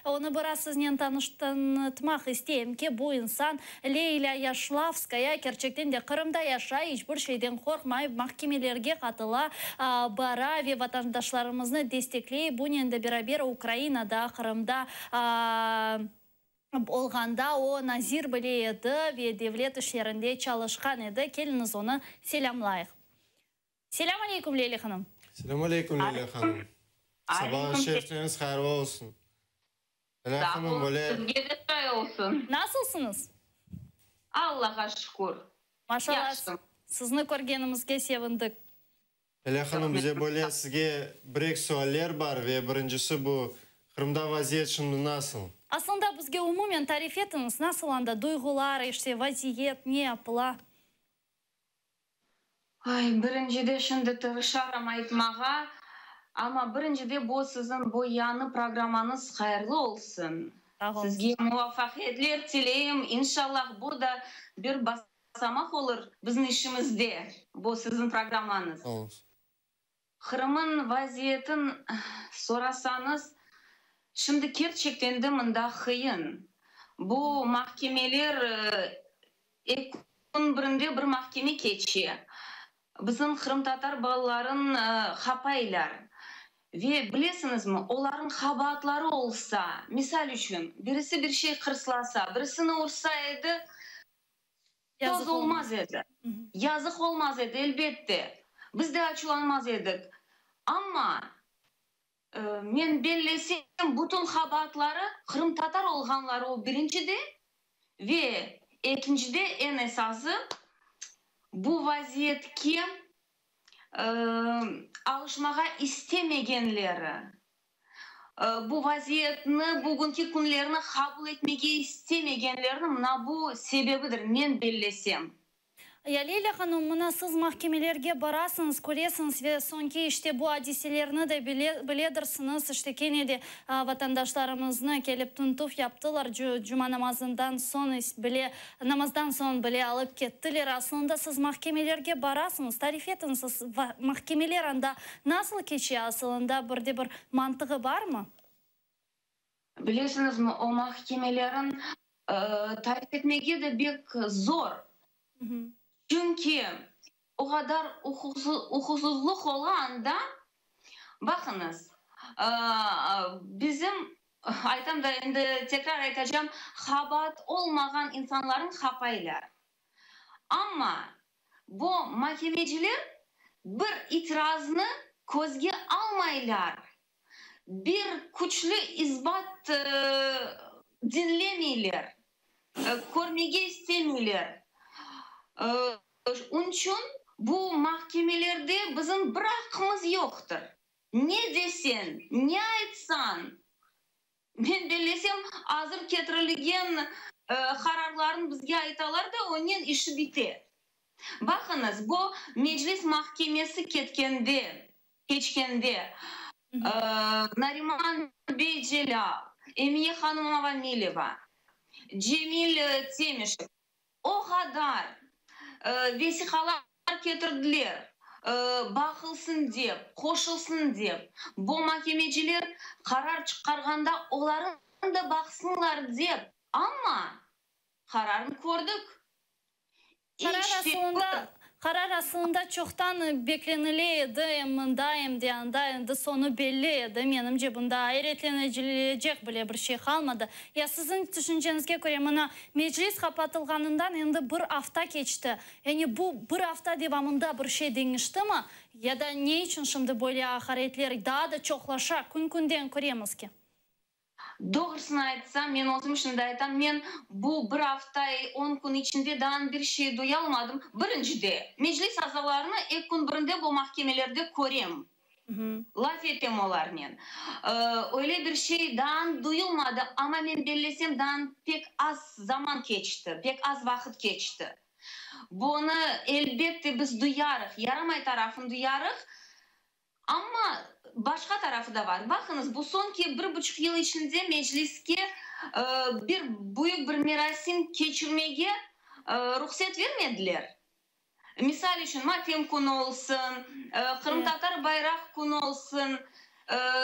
Onı biraz siznen tanıtmaq isteyim ki, bu insan Leylâ Yaşlavskaya, kerçekten de Qırımda yaşay, iç bir şeyden qorqmay, mahkemelerge qatıla, bara ve vatandaşlarımıznı destekley, bunen de beraber Ukrainada, Qırımda olğanda o, nazir bile edi ve devlet işlerinde çalışqan edi. Keliñiz, onı selâmlayıq. Selâm aleyküm, Leyla hanım. Selâm aleyküm, Leyla hanım. Sabahıñ şerifleriñiz hayırlı olsun. Leyla hanım, böyle. Sizge de şay olsun. Nasılsıñız? Allağa şükür. Maşallah, sizni körgenimizge sevindik. Leyla hanım, bize böyle sizge bir-eki sualler bar ve birincisi bu, Qırımda vaziyet şimdi nasıl? Aslında bizge umumen tarif etiñiz, nasıl anda duyğular, işte, vaziyet, ne yapıla? Ay, birincide şimdi tırışarım aytmağa, amma birincide bu siziñ bu yañı programmañız hayırlı olsun. Sizge muvafaqiyetler tileyim, inşallah bu da bir basamaq olur bizim işimizde, bu siziñ programmañız. Qırımıñ vaziyetin sorasañız, şimdi kerçekten de mında qıyın. Bu mahkemeler, eki kün birinde bir mahkeme keçe. Bizim qırımtatar balaların qapaylar. Ve bilesiñizmi, olarnıñ qabaatları olsa, misal içün, birisi bir şey qırslasa, birisini ursa edi. Söz olmaz edi. Yazıq olmaz edi, elbette. Biz de açuvlanmaz edik. Amma, men bellesem, bütün qabaatları qırımtatar olğanları o birincide ve ekincide, eñ esası, bu vaziyetke alışmağa istemegenleri, bu vaziyetni, bugünki künlerni qabul etmege istemegenleriniñ mına bu sebebidir, men bellesem. Ya Lilâ hanım, mına siz mahkemelerge barasıñız, köresiñiz ve soñki işte bu adiselerni de biledirsiñiz, işte kene de vatandaşlarımıznı kelip tintüv yaptılar, cuma namazından soñ bile, namazdan soñ bile alıp kettiler. Aslında siz mahkemelerge barasıñız, tarif etiñiz, mahkemeler anda nasıl keçe, asılında bir de bir mantığı barmı? Bilesiñizmi, o mahkemelerin tarif etmege de bek zor. Çünki o qadar uquqsızlıq ola anda, baqıñız, bizim, aytam da, endi tekrar aytacam, qabaat olmağan insanlarnı qapaylar. Amma bu makemeciler bir itiraznı közge almaylar, bir küçlü isbat diñlemeyler, körmege istemeyler. Onıçün bu mahkemelerde bizim bir aqqımız yoqtır. Ne deseñ, ne aytsañ, men bellesem, azır ketirilgen qararlarnı bizge aytalar da, onen işi bite. Baqıñız, bu Meclis mahkemesi ketkende, keçkende, Nariman bey Celâl, Emiye hanım Avamileva, Cemil Temişev o qadar vesiqalar ketirdiler, baqılsın dep, qoşulsın dep, bu makemeciler qarar çıqarğanda olarnı da baqsınlar dep, amma qararnı kördik. Qarar asılında, qarar asılında çoqtan beklenile edi, em mında, em de anda, endi soñu belli edi. Menimce, bunda ayretlenecilecek bile bir şey qalmadı. Ya siziñ tüşünceñizge köre, mına, Meclis qapatılğanından endi bir afta keçti. Yani bu bir afta devamında bir şey deñiştimi? Ya da ne içün şimdi böyle aqaretler daa da çoqlaşa, kün-künden köremiz ki? Doğrusını aytsam, men özüm şimdi aytam, men bu bir afta, on kün içinde daa bir şey duyalmadım. Birincide, Meclis azalarını eki kün birinde bu mahkemelerde körem, laf etem olarnen. Öyle bir şey daa duyulmadı, amma men bellesem, daa pek az zaman keçti, pek az vaqıt keçti. Bunı, elbette, biz duyarıq, yaramay tarafını duyarıq. Amma başqa tarafı da bar. Baqıñız, bu soñki bir buçuq yıl içinde Mecliske bir büyük bir merasim keçirmege ruhset vermediler. Misal içün, matem künü olsun, qırımtatar bayraq künü olsun,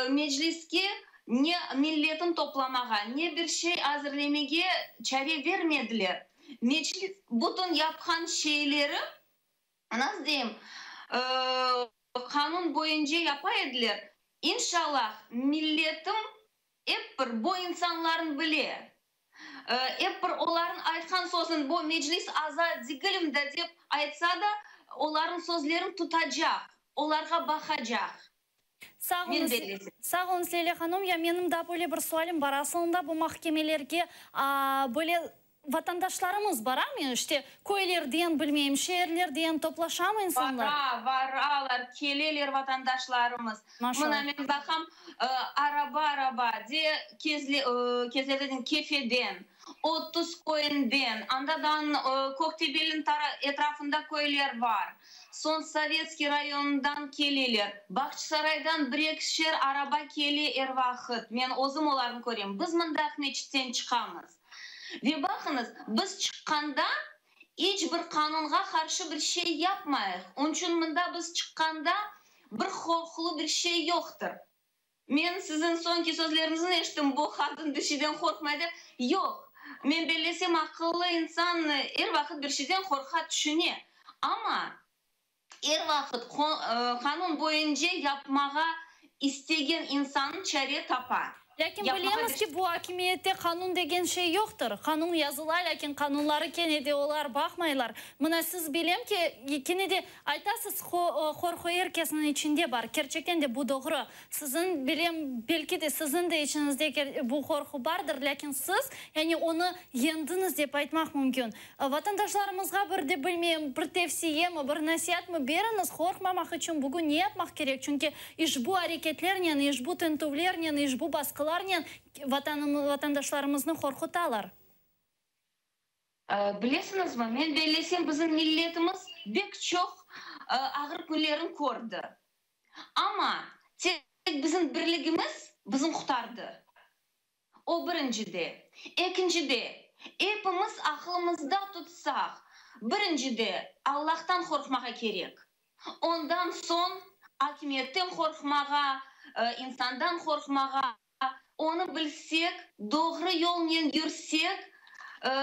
Mecliske ne milletni toplamağa, ne bir şey azırlemege çare vermediler. Meclis bütün yapqan şeyleri, nasıl deyim, qanun boyunca yapa ediler. İnşallah, milletim ep bir bu insanlarnı bile, ep bir olarnıñ aytqan sözün, bu Meclis aza degilim da dep aytsa da, olarnıñ sözlerini tutacaq, olarğa baqacaq. Sağ oluñız, sağ oluñız, Leyla hanım. Ya menim daa böyle bir sualim bar. Asılında bu mahkemelerge böyle vatandaşlarımız baramı? İşte, köylerden, bilmeyim, şeerlerden toplaşamı insanlar? Bara, baralar, keleler vatandaşlarımız. Mına men baqam, araba-araba, de Kezlevden, Kefeden, 30 köyünden, andadan Köktebelniñ etrafında köyler bar. Soñ Sovetskiy rayonından keleler. Bağçasaraydan bir-ekişer araba kele er vaqıt. Men özüm olarnı körem. Biz mında Aqmeçitten çıqamız. Ve baqıñız, biz çıqqanda iç bir qanunğa qarşı bir şey yapmayıq. Onıñ içün mında biz çıqqanda bir qorqulı bir şey yoqtır. Men siziñ soñki sözleriñizni eşittim, bu qadın bir şeyden qorqmay dep. Yoq, men bellesem, aqıllı insan er vaqıt bir şeyden qorqa, tüşüne. Amma er vaqıt qanun boyunca yapmağa istegen insan çare tapa. Lâkin Yapmağa bilemiz ki, bu akimiyette qanun degen şey yoqtır. Qanun yazıla, lâkin qanunları kene de olar baqmaylar. Mına siz bilem ki, kene de aytasız, qorqu er kesniñ içinde bar. Kerçekten de bu doğru. Siziñ, bilem, belki de siziñ de içiñizde bu qorqu bardır, lâkin siz, yani onı yeñdiñiz dep aytmaq mümkün. Vatandaşlarımızğa bir de, bilmeyim, bir tevsiyemi, bir nasiatmı beriñiz, qorqmamaq içün bugün ne yapmaq kerek? Çünki işbu areketlernen, işbu tintüvlernen, işbu basqılarnen vatandaşlarımıznı qorqutalar. Bilesiñizmi, men bellesem, bizim milletimiz bek çoq ağır künlerin kördi. Amma tek bizim birligimiz bizni qurtardı. O birincide. Ekincide, epimiz aqlımızda tutsaq, birincide Allahtan qorqmağa kerek. Ondan soñ akimiyetten qorqmağa, insandan qorqmağa. Onı bilsek, doğru yolnen yürsek,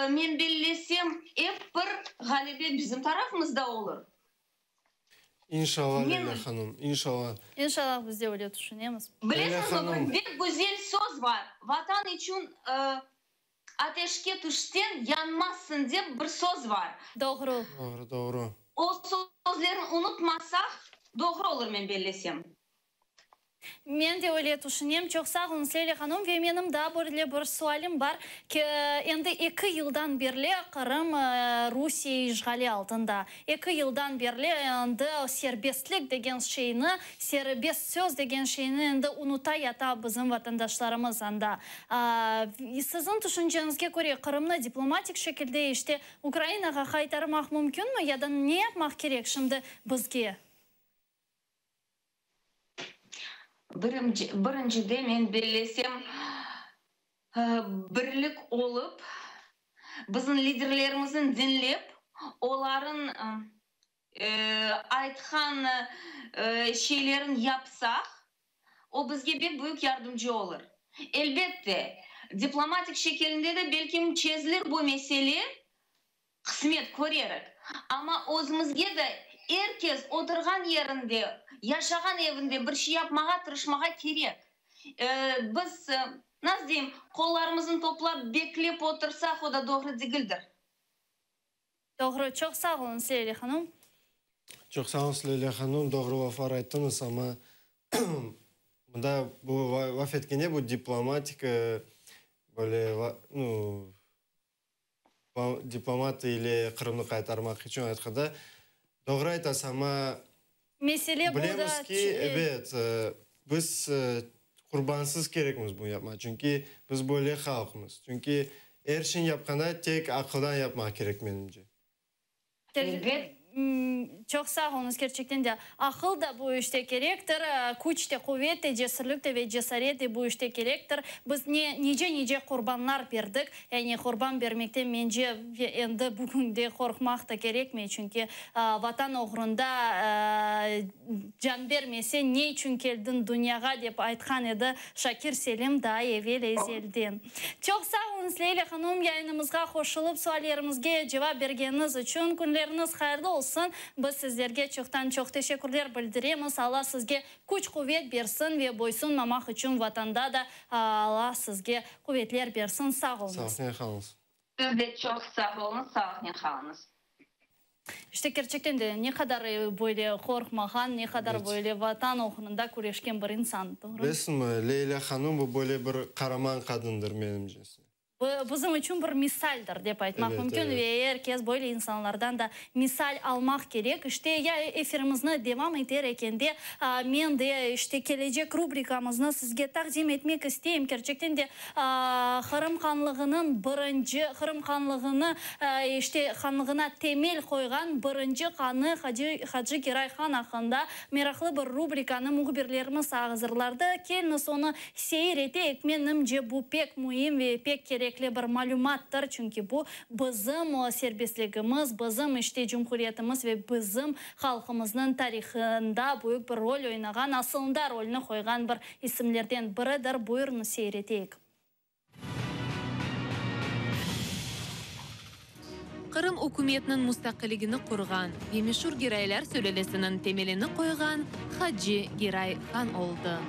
men bellesem, ep bir ğalebe bizim tarafımızda olur. İnşallah, Leyla hanım, inşallah. İnşallah, biz de öyle tüşünemiz. Bilesiñizmi, bir bek güzel söz bar, Vatan içün ateşke tüşseñ, yanmazsıñ dep bir söz bar. Doğru. Doğru, doğru. O sözlerni unutmasaq, doğru olur, men bellesem. Men de öyle tüşünem. Çoq sağ oluñız, Leyla hanım. Ve menim daa böyle bir sualim bar ki, endi eki yıldan berli Qırım Rusiye işğali altında. Eki yıldan berli endi serbestlik degen şeyni, serbest söz degen şeyni endi unuta yata bizim vatandaşlarımız anda. Siziñ tüşünceñizge köre, Qırımnı diplomatik şekilde işte Ukrainağa qaytarmaq mümkünmi ya da ne yapmaq kerek şimdi bizge? Birincide, men bellesem, birlik olıp, bizim liderlerimizni diñlep, olarıñ aytqan şeylerini yapsaq, o bizge pek büyük yardımcı olur. Elbette, diplomatik şekilinde de belkim çezilir bu mesele, Qısmet körerik. Amma özümizge de er kes oturğan yerinde, yaşağan evinde bir şey yapmağa tırışmağa kerek. Biz, nasıl deyim, qollarımıznı toplap beklep otursaq, o da doğru degildir. Doğru. Çoq sağ oluñız, Leyla hanım. Çoq sağ oluñız, Leyla hanım. Doğru laflar ayttıñız, amma mında bu laf etkende bu diplomatik böyle, nu, Diplomat ile Qırımnı qaytarmaq içün aytqanda, doğru aytasız, amma Mesele bilemiz ki, ebet, biz qurbansız kerekmiz bunı yapmaq, çünki biz böyle halqmız. Çünki er şeyni yapqanda tek aqıldan yapmaq kerek, menimce. Elbet. Çoq sağ oluñız, kerçekten de aqıl da bu işte kerektir, küç de, quvet de, cesürlik de ve cesaret de bu işte kerektir. Biz ne nice-nice qurbanlar berdik, yani qurban bermekten mence endi bugün de qorqmaq da kerekmey, çünki Vatan oğrunda can bermese ne içün keldiñ dünyağa dep aytqan edi Şakir Selim daa evel ezelden. Çoq sağ oluñız, Leyla hanım, yayınımızğa qoşulıp, suallerimizge cevap bergeniñiz içün. Künleriñiz hayırlı olsun. Biz sizlerge çoqtan-çoq teşekkürler bildiremiz. Alla sizge küç-quvet bersin ve boysunmamaq içün Vatanda da Alla sizge quvetler bersin. Sağ oluñız. Sağlıqnen qalıñız. Siz de çoq sağ oluñız, sağlıqnen qalıñız. İşte, kerçekten de, ne qadar böyle qorqmağan, ne qadar böyle Vatan oğrunda küreşken bir insan, doğru? Bilesiñmi, Leyla hanım bu böyle bir qaraman qadındır, menimcesine. Bizim içün bir misaldir, dep aytmaq mümkün, ve er kes böyle insanlardan da misal almaq kerek. İşte, ya efirimizni devam eter ekende, men de, işte, kelecek rubrikamıznı sizge taqdim etmek isteyim. Kerçekten de, Qırım hanlığınıñ birinci, Qırım hanlığını, işte, hanlığına temel qoyğan birinci hanı Hacı Hacı Geray han aqqında meraqlı bir rubrikanı mühbirlerimiz azırlardı. Keliñiz, onı seyir eteyik. Menimce, bu pek müim ve pek kerekli bir malümattır, çünki bu bizim serbestligimiz, bizim, işte, cumhuriyetimiz ve bizim halqımıznıñ tarihında büyük bir rol oynağan, asılında rolüni qoyğan bir İsimlerden biridir, buyurıñız seyir eteyik. Qırım ükümetiniñ mustaqilligini qurğan ve meşur Giraylar sülâlesiniñ temelini qoyğan Hacı Giray Han oldı.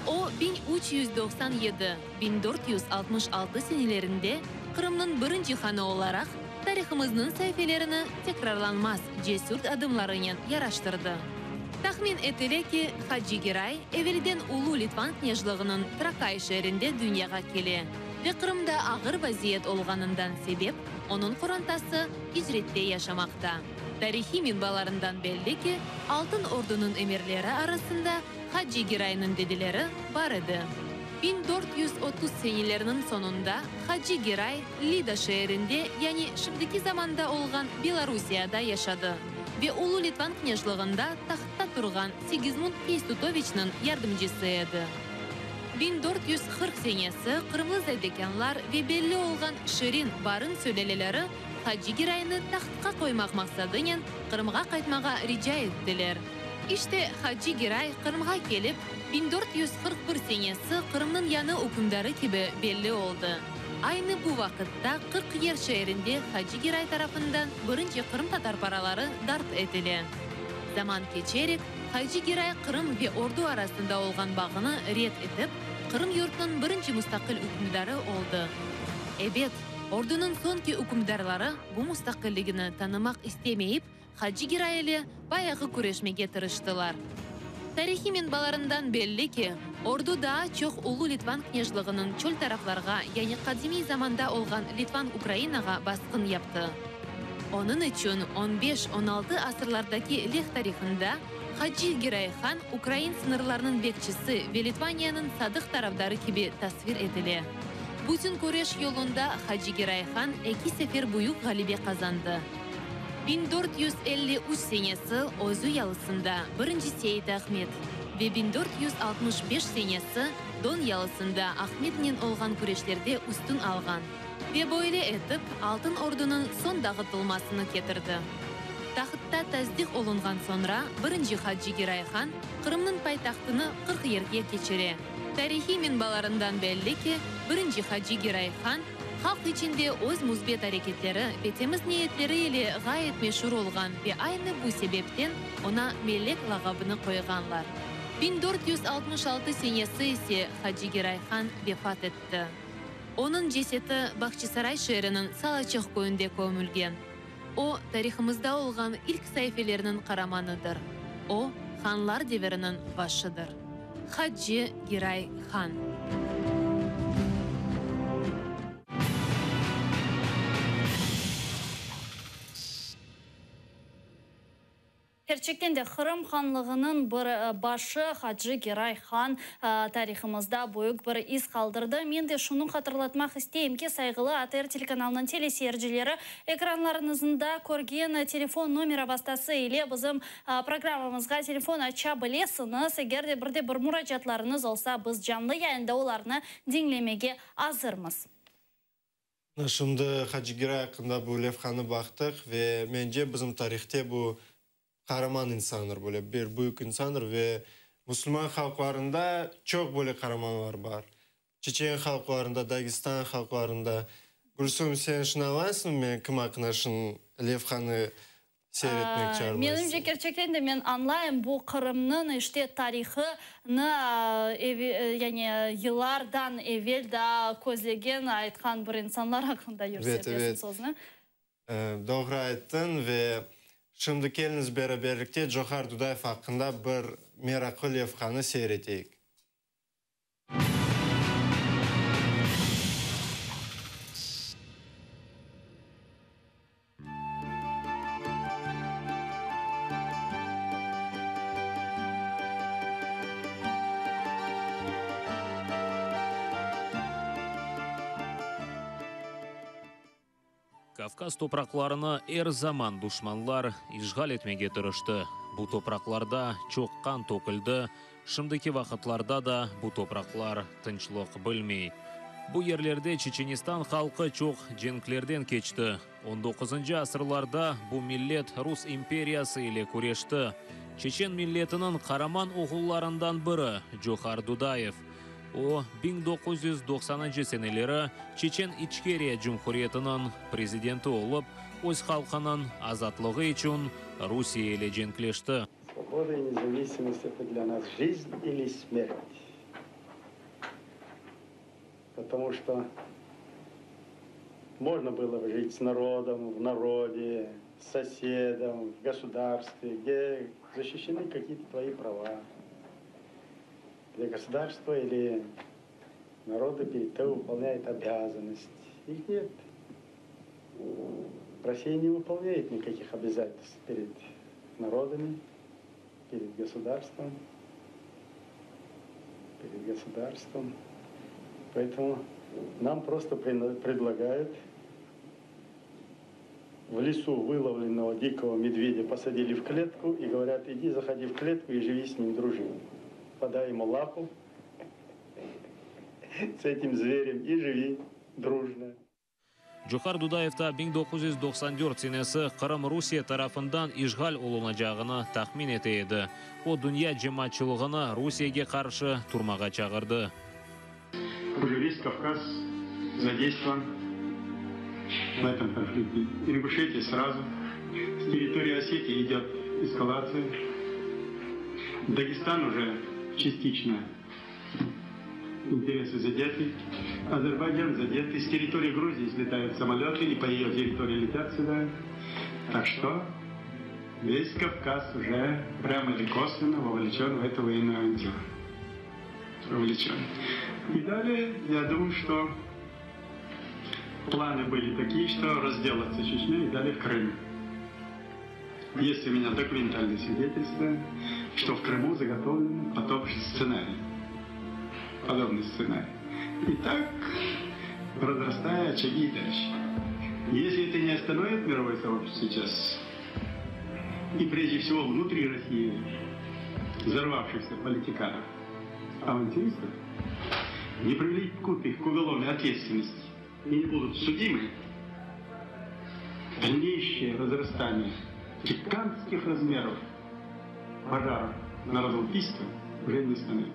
O, 1397, 1466 senelerinde Qırımnıñ birinci hanı olaraq tarihımıznıñ saifelerini tekrarlanmaz cesür adımlarınen yaraştırdı. Tahmin etile ki, Haci Geray evelden Ulu Litvan knâjlığınıñ Trakay şeerinde dünyağa kele ve Qırımda ağır vaziyet olğanından sebep onıñ qorantası icrette yaşamaqta. Tarihiy menbalarından belli ki, Altın Ordunıñ emirleri arasında Haci Geraynıñ dedeleri bar edi. 1430 seneleriniñ soñunda Haci Geray Lida şeerinde, yani şimdiki zamanda olğan Belorusiyada yaşadı ve Ulu Litvan knâjlığında tahtta turğan Sigizmund Keystutoviçniñ yardımcısı edi. 1440 senesi qırımlı zadekânlar ve belli olğan Şirin, Barın sülâleleri Haci Geraynı tahtqa qoymaq maqsadınen Qırımğa qaytmağa rica ettiler. İşte, Haci Geray Qırımğa kelip, 1441 senesi Qırımnıñ yañı ükümdarı kibi belli oldı. Aynı bu vaqıtta Qırq Yer şeerinde Haci Geray tarafından birinci qırımtatar paraları darp etile. Zaman keçerek, Haci Geray Qırım ve Ordu arasında olğan bağını red etip, Qırım yurtınıñ birinci mustaqil ükümdarı oldı. Ebet, Ordunıñ soñki ükümdarları bu mustaqilligini tanımaq istemeyip, Haci Giray ile bayağı küreşmege tırıştılar. Tarihiy menbalarından belli ki, Ordu daa çoq Ulu Litvan knâjlığınıñ çöl taraflarğa, yani qadimiy zamanda olğan Litvan Ukrainağa basqın yaptı. Onıñ içün on beş, on altı asırlardaki leh tarihında Haci Giray han ukrain sıñırlarınıñ bekçisi ve Litvaniyanıñ sadıq tarafdarı kibi tasvir etile. Bütün küreş yolunda Haci Giray han eki sefer büyük ğalebe qazandı. 1453 senesi Özü yalısında birinci Seyit Ahmed ve 1465 senesi Don yalısında Ahmednen olğan küreşlerde üstün alğan ve böyle etip Altın Ordunıñ soñ dağıtılmasını ketirdi. Tahtta tasdiq olunğan soñra birinci Haci Giray han Qırımnıñ paytahtını 40 Yerge keçire. Tarihiy menbalarından belli ki, birinci Haci Giray han halq içinde öz müsbet areketleri ve temiz niyetleri ile ğayet meşur olğan ve aynı bu sebepten oña Melek lağabını qoyğanlar. 1466 senesi ise Haci Giray han vefat etti. Onıñ ceseti Bahçisaray şeeriniñ Salaçıq köyünde kömülgen. O, tarihımızda olğan ilk saifelerniñ qaramanıdır. O, hanlar deviriniñ başıdır. Hacı Giray Han. Kerçekten de, Qırım hanlığınıñ bir başı Hacı Geray Han tarihımızda büyük bir iz qaldırdı. Men de şunı hatırlatmaq isteyim ki, sayğılı ATR telekanalınıñ teleseyircileri, ekranlarıñızında körgen telefon nomera vastası ile bizim programmamızğa telefon aça bilesiñiz. Eger de bir de bir muracaatlarıñız olsa, biz canlı yayında olarnı diñlemege azırmız. Şimdi Hacı Giray aqqında bu levhanı baqtıq ve mence bizim tarihte bu qaraman insandır, böyle bir büyük insandır ve musulman halqlarında çoq böyle qaramanlar bar. Çeçen halqlarında, Dagestan halqlarında. Gülsüm, sen şunı añlaysıñmı, men kim aqqında şunı levhanı Seyir etmek çağırmaysıñ. Menimce, kerçekten de men añlayım, bu Qırımnıñ işte tarihını yani yıllardan evel daa közlegen, aytqan bir insanlar aqqında yürsetesiñ sözni. Doğru ayttıñ ve şimdi keliñiz beraberlikte Cohar Dudayev aqqında bir meraqlı levhanı seyir eteyik. Kavkaz topraqlarını er zaman duşmanlar işğal etmege tırıştı. Bu topraqlarda çoq qan töküldi, şimdiki vaqıtlarda da bu topraqlar tınçlıq bilmey. Bu yerlerde Çeçenistan halqı çoq cenklerden keçti. On doquzıncı asırlarda bu millet Rus imperiyası ile küreşti. Çeçen milletiniñ qaraman oğullarından biri, Cohar Dudayev. O, 1990-ncı seneleri Çeçen İçkeriya Cumhuriyetiniñ prezidenti olıp, öz halqınıñ azatlığı içün Rusiye ile cenkleşti. Svoboda i nezavisimost, eto dlâ nas jizn ili smert. Потому что можно было жить с народом, в народе, с соседом, в государстве, где защищены какие-то твои права. Где государство или народы перед тобой выполняют обязанности. Их нет. Россия не выполняет никаких обязательств перед народами, перед государством, перед государством. Поэтому нам просто предлагают в лесу выловленного дикого медведя посадили в клетку и говорят, иди заходи в клетку и живи с ним, дружи. Подай ему лапу с этим зверем и живи дружно. Cohar Dudayev da 1994 senesi Qırım Rusiye tarafından işğal olunacağını tahmin ete edi. O, dünya cemaatçılığını Rusiyege qarşı turmağa çağırdı. Уже весь Кавказ задействован в этом конфликте. Ингушетия сразу. С территории Осетии идет эскалация. Дагестан уже частично интересы задеты. Азербайджан задеты. С территории Грузии слетают самолеты и по ее территории летят сюда. Так что весь Кавказ уже прямо или косвенно вовлечен в эту военную авантюру. Вовлечен. И далее, я думаю, что планы были такие, что разделаться Чечней и далее в Крым. Есть у меня документальное свидетельство, что в Крыму заготовлен подобный сценарий. Подобный сценарий. И так, разрастая очаги дальше. Если это не остановит мировое сообщество сейчас, и прежде всего внутри России взорвавшихся политиканов, авантюристов, не привлекут их к уголовной ответственности и не будут судимы, дальнейшее разрастание гигантских размеров пожаров народоубийства уже не остановит.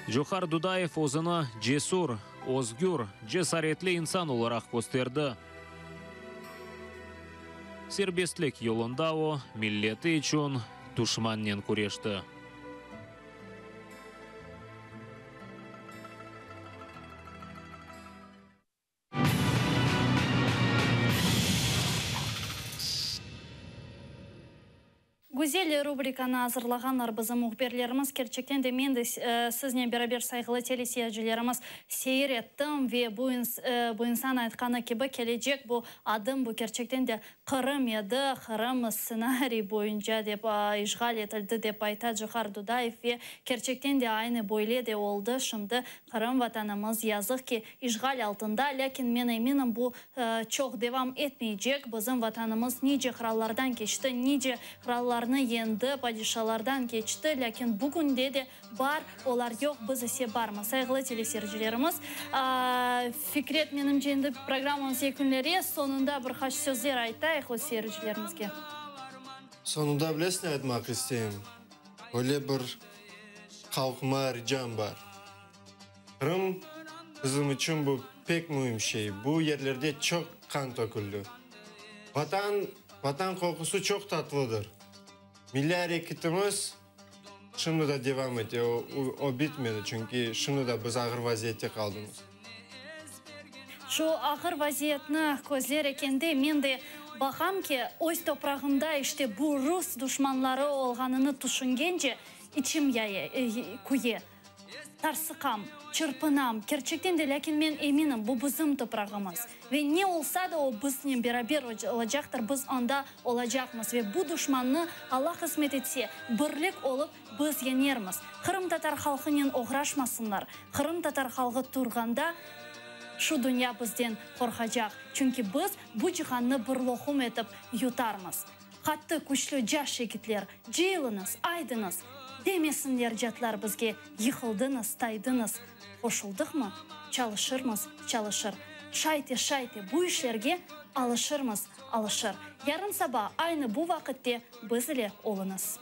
Cohar Dudayev özüni cesür, özgür, cesaretli insan olaraq kösterdi. Serbestlik yolunda o, milleti içün duşmannen küreşti. Güzel rubrikanı azırlağanlar bizim mühbirlerimiz. Kerçekten de men de siznen beraber, sayğılı teleseyircilerimiz, seyir ettim ve bu bu insan aytqanı kibi, kelecek bu adım, bu kerçekten de Qırım edi. Qırım stsenariy boyunca dep işğal etildi, dep ayta Cohar Dudayev ve kerçekten de aynı böyle de oldı. Şimdi Qırım vatanımız, yazıq ki, işğal altında, lâkin men eminim, bu çoq devam etmeycek. Bizim vatanımız nice qırallardan keçti, nice qırallarnı yeñdi, padişalardan keçti, lâkin bugünde de bar, olar yoq, biz ise barmız. Sayğılı teleseyircilerimiz, Fikret, menimce, endi programmamız yekünlere, soñunda bir qaç sözler aytayıq öz seyircilerimizge. Soñunda bilesiñ ne aytmaq isteyim? Öyle bir halqıma ricam bar. Qırım bizim içün bu pek müim şey. Bu yerlerde çoq qan töküldi. Vatan, Vatan qoqusı çoq tatlıdır. Milliy areketimiz şimdi da devam ete, o, o bitmedi, çünki şimdi da biz ağır vaziyette qaldımız. Şu ağır vaziyetni közler ekende, men de baqam ki, öz toprağımda işte bu rus duşmanları olğanını tüşüngence, içim küye. Tarsıqam, çırpınam, kerçekten de, lâkin men eminim, bu bizim toprağımız. Ve ne olsa da, o biznen beraber olacaqtır, biz anda olacaqmız. Ve bu duşmannı, Alla qısmet etse, birlik olıp, biz yeñermiz. Qırımtatar halqınen oğraşmasınlar. Qırımtatar halqı turğanda, şu dünya bizden qorqacaq. Çünki biz bu cihannı bir loqum etip yutarmız. Qattı, küçlü caş yigitler, cıyılıñız, aydıñız! Demesinler catlar bizge, yıqıldıñız, taydıñız. Qoşuldıqmı, çalışırmız, çalışır. Şayte, şayte, bu işlerge alışırmız, alışır. Yarın saba aynı bu vaqıtte biz ile oluñız.